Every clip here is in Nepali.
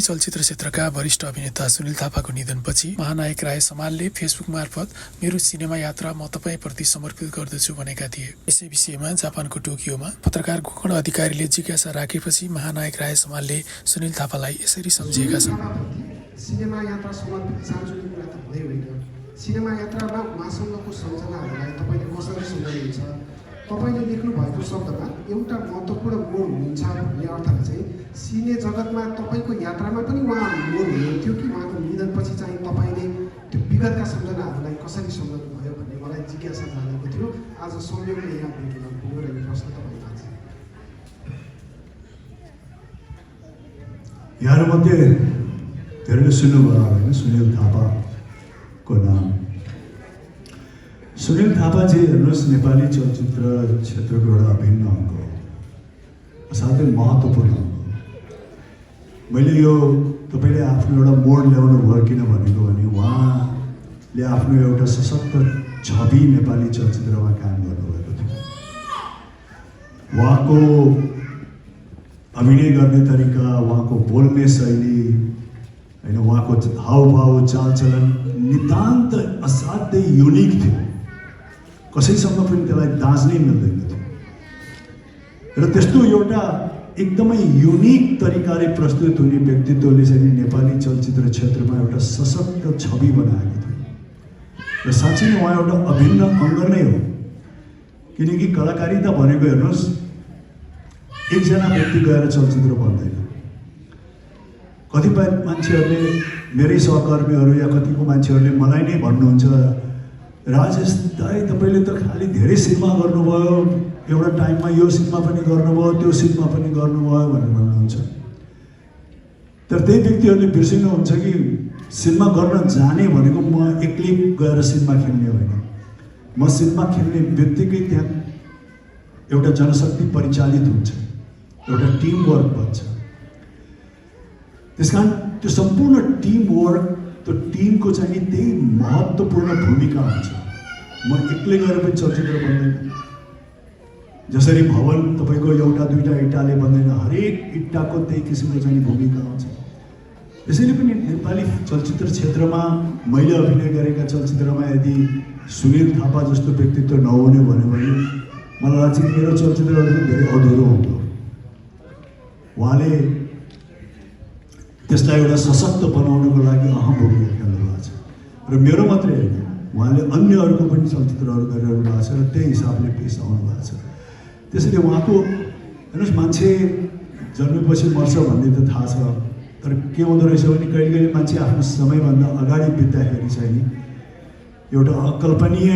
चलचित्र क्षेत्रका वरिष्ठ अभिनेता सुनिल थापाको निधनपछि महानायक राय समालले फेसबुक मार्फत मेरो सिनेमा यात्रा म तपाईप्रति समर्पित गर्दछु भनेका थिए। यसै विषयमा जापानको टोकियोमा पत्रकार गोकर्ण अधिकारीले जिज्ञासा राखेपछि महानायक राय समालले सुनिल थापालाई यसरी सम्झिएका छन्। सिनेमा यात्रा समर्पित सार्वजनिक कुरा त हुँदै होइन। सिनेमा यात्रामा उहाँसँगको सम्झनाहरूलाई तपाईँले कसरी सम्झिनुहुन्छ? तपाईँले लेख्नु भएको शब्दमा एउटा महत्त्वपूर्ण मोड हुन्छ भन्ने अर्थले चाहिँ सिने जगतमा तपाईँको यात्रामा पनि उहाँ मोड हुनुहुन्थ्यो कि उहाँको निधनपछि चाहिँ तपाईँले त्यो विगतका सम्झनाहरूलाई कसरी सम्झनु भयो भन्ने मलाई जिज्ञासा जानेको थियो। आज संयोगले यहाँ भेट्न पुग्यो र यो प्रश्न तपाईँलाई छ। यहाँमध्ये धेरैले सुन्नुभयो होइन सुनिल थापाको नाम। सुनिल थापा चाहिँ हेर्नुहोस् नेपाली चलचित्र क्षेत्रको एउटा अभिन्न अङ्ग हो, साथै महत्त्वपूर्ण अङ्ग हो। मैले यो तपाईँले आफ्नो एउटा मोड ल्याउनु भयो किन भनेको भने उहाँले आफ्नो एउटा सशक्त छवि नेपाली चलचित्रमा काम गर्नुभएको थियो। उहाँको अभिनय गर्ने तरिका, उहाँको बोल्ने शैली होइन, उहाँको हावभाव चालचलन नितान्त असाध्यै युनिक थियो। कसैसँग पनि त्यसलाई दाँच्नै मिल्दैन थियो र त्यस्तो एउटा एकदमै युनिक तरिकाले प्रस्तुत हुने व्यक्तित्वले चाहिँ नेपाली चलचित्र क्षेत्रमा एउटा सशक्त छवि बनाएको थियो र साँच्चै नै उहाँ एउटा अभिन्न अङ्ग नै हो। किनकि कलाकारिता भनेको हेर्नुहोस् एकजना व्यक्ति गएर चलचित्र बन्दैन। कतिपय मान्छेहरूले मेरै सहकर्मीहरू या कतिको मान्छेहरूले मलाई नै भन्नुहुन्छ, राजेश दाइ तपाईँले त खालि धेरै सिनेमा गर्नुभयो, एउटा टाइममा यो सिनेमा पनि गर्नुभयो, त्यो सिनेमा पनि गर्नुभयो भनेर भन्नुहुन्छ। तर त्यही व्यक्तिहरूले बिर्सिनुहुन्छ कि सिनेमा गर्न जाने भनेको म एक्लै गएर सिनेमा खेल्ने होइन। म सिनेमा खेल्ने बित्तिकै त्यहाँ एउटा जनशक्ति परिचालित हुन्छ, एउटा टिम वर्क बन्छ। त्यस कारण त्यो सम्पूर्ण टिम वर्क, त्यो टिमको चाहिँ त्यही महत्त्वपूर्ण भूमिका हुन्छ। म एक्लै गएर पनि चलचित्र बन्दैन। जसरी भवन तपाईँको एउटा दुईवटा इँटाले बन्दैन, हरेक इँटाको त्यही किसिमको चाहिँ भूमिका हुन्छ। त्यसैले पनि नेपाली चलचित्र क्षेत्रमा मैले अभिनय गरेका चलचित्रमा यदि सुनिल थापा जस्तो व्यक्तित्व नहुने भन्यो भने मलाई लाग्छ कि मेरो चलचित्रहरू पनि धेरै अधुरो हुन्थ्यो। उहाँले त्यसलाई एउटा सशक्त बनाउनको लागि अहम भूमिका खेल्नु भएको छ र मेरो मात्रै होइन, उहाँले अन्यहरूको पनि चलचित्रहरू गरिरहनु भएको छ र त्यही हिसाबले पेस आउनु भएको छ। त्यसैले उहाँको हेर्नुहोस् मान्छे जन्मेपछि मर्छ भन्ने त थाहा छ, तर के हुँदो रहेछ भने कहिले कहिले मान्छे आफ्नो समयभन्दा अगाडि बित्दाखेरि चाहिँ नि एउटा अकल्पनीय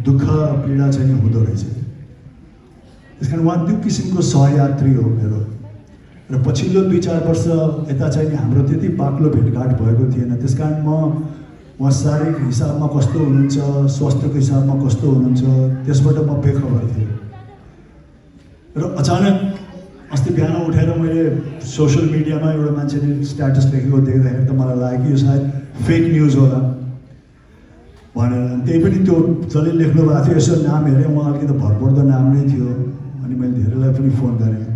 दुःख पीडा चाहिँ हुँदो रहेछ। त्यस कारण उहाँ त्यो किसिमको सहयात्री हो मेरो। र पछिल्लो 2-4 वर्ष यता चाहिँ हाम्रो त्यति बाक्लो भेटघाट भएको थिएन। त्यस कारण उहाँ शारीरिक हिसाबमा कस्तो हुनुहुन्छ, स्वास्थ्यको हिसाबमा कस्तो हुनुहुन्छ त्यसबाट म बेखबर थिएँ। र अचानक अस्ति बिहान उठेर मैले सोसियल मिडियामा एउटा मान्छेले स्ट्याटस लेखेको देख्दाखेरि त मलाई लाग्यो कि यो सायद फेक न्युज होला भनेर। त्यही पनि त्यो जसले लेख्नु भएको थियो यसो नाम हेरेँ, उहाँ अलिकति भरपर्दो नाम नै थियो। अनि मैले धेरैलाई पनि फोन गरेँ।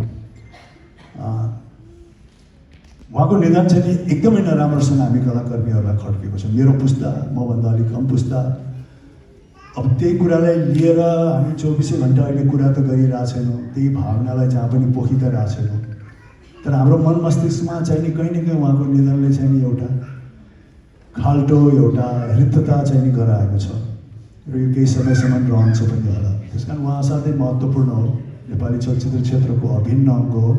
उहाँको निधन चाहिँ एकदमै नराम्रोसँग हामी कलाकर्मीहरूलाई खड्केको छ। मेरो पुस्ता, मभन्दा अलिक कम पुस्ता। अब त्यही कुरालाई लिएर हामी 24 घन्टा अहिले कुरा त गरिरहेको छैनौँ, त्यही भावनालाई जहाँ पनि पोखिरहेको छैनौँ। तर हाम्रो मन मस्तिष्कमा चाहिँ नि कहीँ न कहीँ उहाँको निधनले चाहिँ नि एउटा खाल्टो, एउटा रिक्तता चाहिँ नि गराएको छ र यो केही समयसम्म रहन्छ पनि होला। त्यस कारण उहाँ असाध्यै महत्त्वपूर्ण हो, नेपाली चलचित्र क्षेत्रको अभिन्न अङ्ग हो।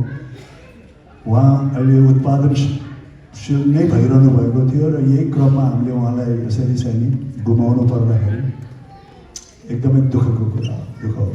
उहाँ अहिले उत्पादनशील नै भइरहनु भएको थियो र यही क्रममा हामीले उहाँलाई यसरी चाहिँ नि गुमाउनु पर्दाखेरि एकदमै दुःखको कुरा, दुःख हो।